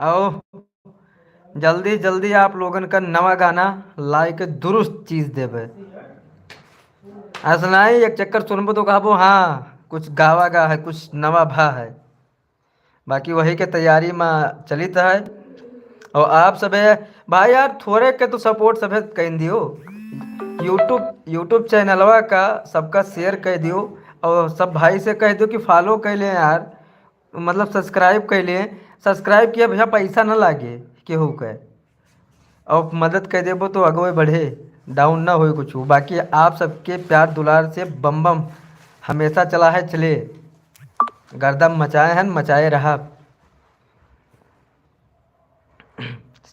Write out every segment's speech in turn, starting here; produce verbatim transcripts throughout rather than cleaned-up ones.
आओ, जल्दी जल्दी आप लोगन का नवा गाना लाइ के दुरुस्त चीज देबे। ऐसा नहीं एक चक्कर सुनबो तो कहबो, "हाँ, कुछ गावा गा है, कुछ नवा भा है।" बाकी वही के तैयारी में चलित है। और आप सभे भाई यार, थोड़े के तो सपोर्ट सभे कइन दियो। यूट्यूब, यूट्यूब चैनलवा का सबका शेयर कर दियो और सब भाई से कह दियो कि फॉलो कर लें यार, मतलब सब्सक्राइब कर लें। सब्सक्राइब किया भैया, पैसा ना लागे केहू के, और मदद कर देबो तो आगे बढ़े, डाउन ना होए कुछ। बाकी आप सबके प्यार दुलार से बम बम हमेशा चला है, चले गर्दा मचाए हैं, मचाए रहा।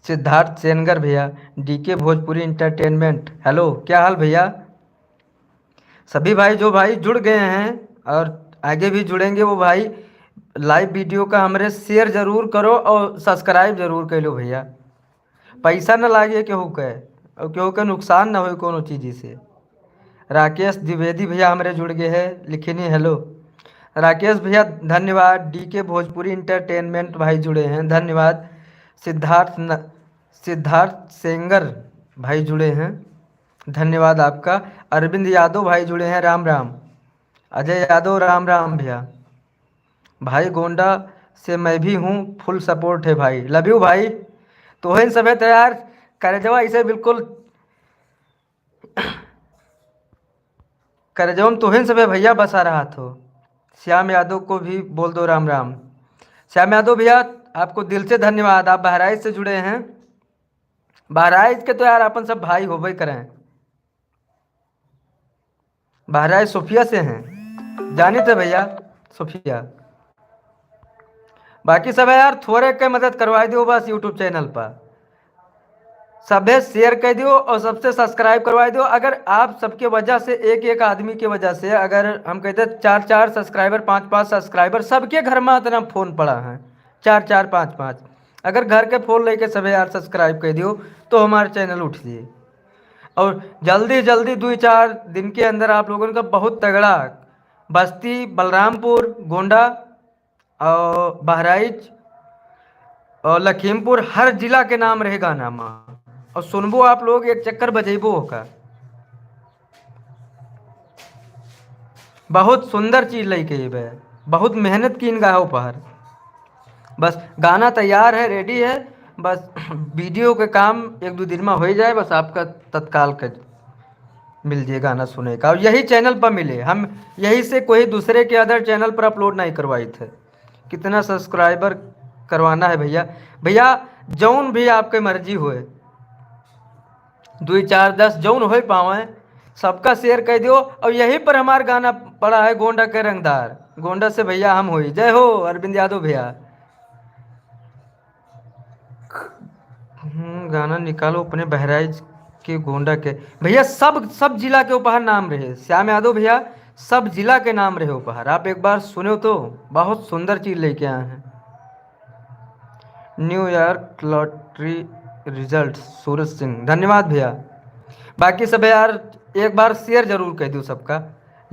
सिद्धार्थ सेनगर भैया, डीके भोजपुरी एंटरटेनमेंट, हेलो, क्या हाल भैया? सभी भाई, जो भाई जुड़ गए हैं और आगे भी जुड़ेंगे, वो भाई लाइव वीडियो का हमरे शेयर जरूर करो और सब्सक्राइब जरूर कर लो भैया। पैसा न लागे केहू के और केहू के नुकसान न होए कोनो चीज से। राकेश द्विवेदी भैया हमरे जुड़ गए हैं, लिखिनी हेलो। राकेश भैया धन्यवाद। डीके भोजपुरी एंटरटेनमेंट भाई जुड़े हैं, धन्यवाद। सिद्धार्थ न, सिद्धार्थ सेंगर भाई जुड़े हैं, धन्यवाद आपका। अरविंद यादव भाई जुड़े हैं, राम राम। अजय यादव, राम राम भैया। भाई गोंडा से मैं भी हूँ, फुल सपोर्ट है भाई, लव यू भाई। तोहन सभे तैयार, करेजवा इसे बिल्कुल करेजवा में तोहन सभे भैया बसा रहा थो। श्याम यादव को भी बोल दो राम राम। श्याम यादव भैया, आपको दिल से धन्यवाद, आप बहराइच से जुड़े हैं। बहराइच के तो यार अपन सब भाई होबे करें। बहराइच सोफिया से हैं, जानित है भैया, सोफिया। बाकी सब यार थोड़े के मदद करवाई दियो बस यूट्यूब चैनल पर, सभे शेयर कर दियो और सबसे सब्सक्राइब करवाई दियो। अगर आप सबके वजह से, एक एक आदमी के वजह से, अगर हम कहते चार चार सब्सक्राइबर, पाँच पाँच सब्सक्राइबर, सबके घर में इतना फोन पड़ा है, चार चार पाँच पाँच, अगर घर के फोन लेके सभे यार सब्सक्राइब कर दियो तो हमारे चैनल उठ दिए। और जल्दी जल्दी दो चार दिन के अंदर आप लोगन का बहुत तगड़ा बस्ती, बलरामपुर, गोंडा और बहराइच और लखीमपुर, हर जिला के नाम रहे गाना मा। और सुनबो आप लोग, एक चक्कर बजेबो होका। बहुत सुंदर चीज लेके अइबे, बहुत मेहनत कीन गा है उपहार। बस गाना तैयार है, रेडी है, बस वीडियो के काम एक दो दिन में हो ही जाए, बस आपका तत्काल के मिल जाए गाना सुने का, और यही चैनल पर मिले। हम यही से कोई दूसरे के अदर चैनल पर अपलोड नहीं करवाई थे। कितना सब्सक्राइबर करवाना है भैया? भैया, जौन भी आपके मर्जी होए, दुई, चार, दस, जौन होए पावे, सबका शेयर कर दियो। और यही पर हमार गाना पड़ा है, गोंडा के रंगदार, गोंडा से भैया हम होई। जय हो अरविंद यादव भैया। हम्म, गाना निकालो अपने बहराइच के, गोंडा के। भैया, सब, सब जिला के उपहार नाम रहे, श्याम यादव भैया, सब जिला के नाम रहे उपहार। आप एक बार सुनो तो, बहुत सुंदर चीज लेके आए हैं। न्यूयॉर्क लॉटरी रिजल्ट, सूरज सिंह, धन्यवाद भैया। बाकी सब यार, एक बार शेयर जरूर कर दो सबका।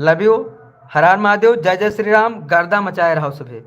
Love you. हर हर महादेव, जय जय श्री राम, गर्दा मचाए रहो सभे।